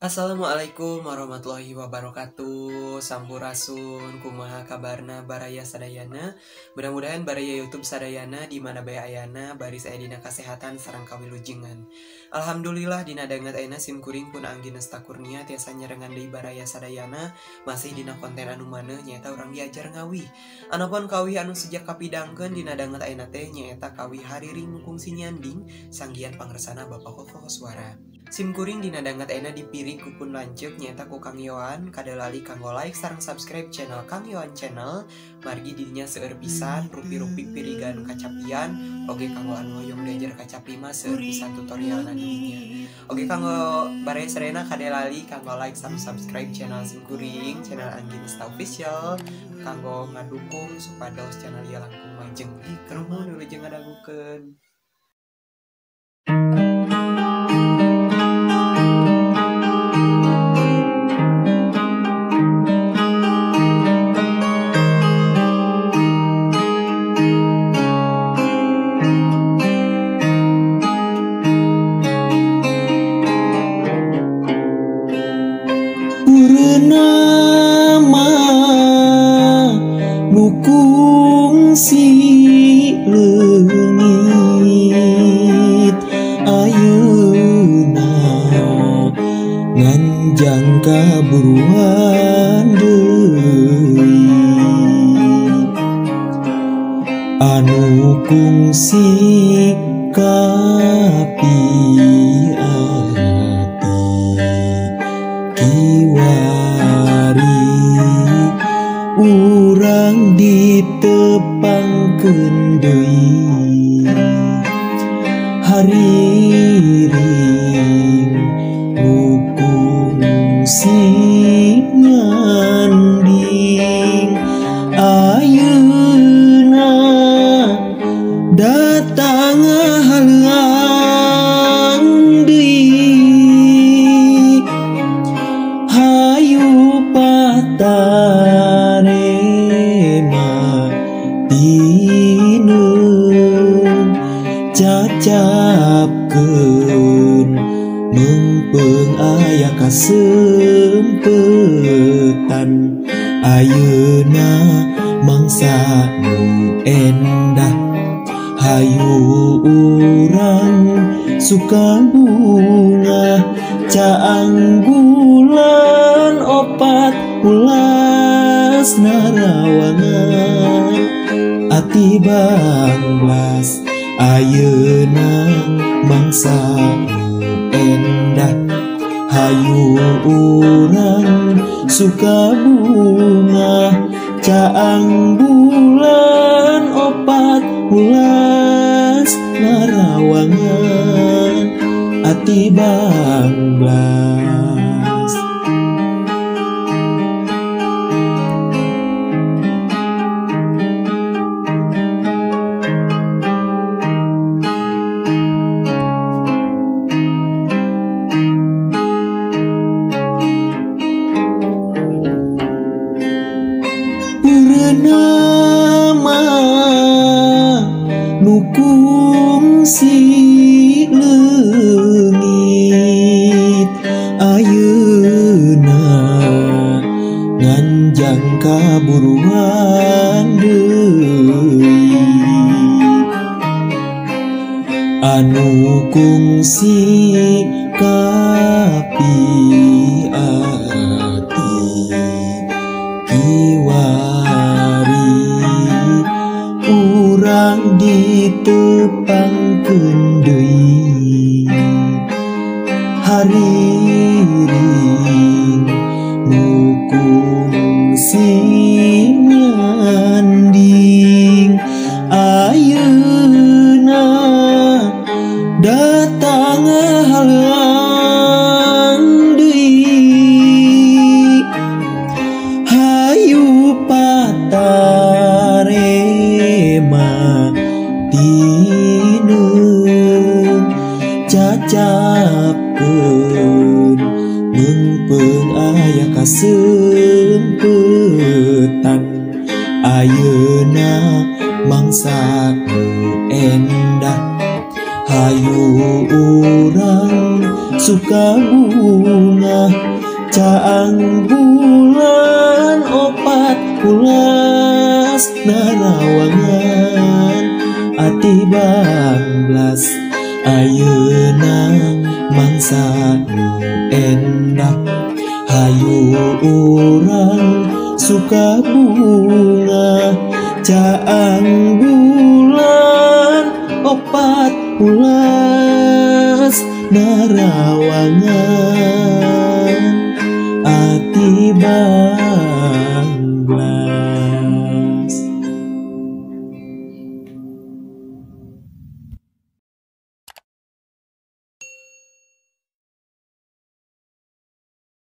Assalamualaikum warahmatullahi wabarakatuh. Sampurasun, kumaha kabarna baraya sadayana. Mudah-mudahan baraya YouTube sadayana di mana bae ayana baris aya dina kasehatan sareng kawilujengan. Alhamdulillah dina danget ayeuna sim kuring pun Anggi Nesta Kurnia tiasa nyarengan deui baraya sadayana masih dina konten anu maneuh nyaeta urang diajar ngawih. Anapun kawih anu sejak kapidangkeun dina danget ayeuna teh nyaeta kawih hariring nu kungsi nyanding sanggian pangersana Bapak Koko Koswara. Sim kuring dina danget ayeuna dipirig ku pun lanceuk nyaeta ku Kang Yohan, kadalali kanggo like sareng subscribe channel Kang Yohan Channel, margi didinya seueur pisan rupi-rupi pirigan kacapian, oge kanggo anu hoyong diajar kacapi mah seueur pisan tutorialna didinya. Oge kanggo baraya sadayana kadalali kanggo like sareng subscribe channel sim kuring, channel Anggi Nesta Official, kanggo ngadukung supados channel ieu langkung majeng. Nuhun wilujeng ngadangukeun. Kungsi leungit ayeuna nganjang kaburuan deui anu kungsi kapi ati kiwari urang ditepangkeun deui hariring nu kungsi nyanding ayeuna datang halang deui hayu patarema tineung cacapkeun meungpeung aya kasempetan ayeuna mangsa nu endah hayu urang suka bunga caang bulan opat ulas narawangan ati banglas ayeuna mangsa nu endah hayu urang suka bunga caang bulan opat ulas narawangan ati banglas. Purnama nu kungsi leungit ayeuna nganjang kaburuan deui anu kungsi kapi ati kiwari urang ditepangkeun deui hariring nu kungsi nyanding ayeuna datang halang deui hayu patarema tineung cacapkeun meungpeung aya kasempetan ayeuna mangsa nu endah hayu urang suka bunga Caang bulan opat pulas narawangan ati banglas ayeuna mangsa nu endah. Hayu urang suka bunga caang bulan opat pulas narawangan.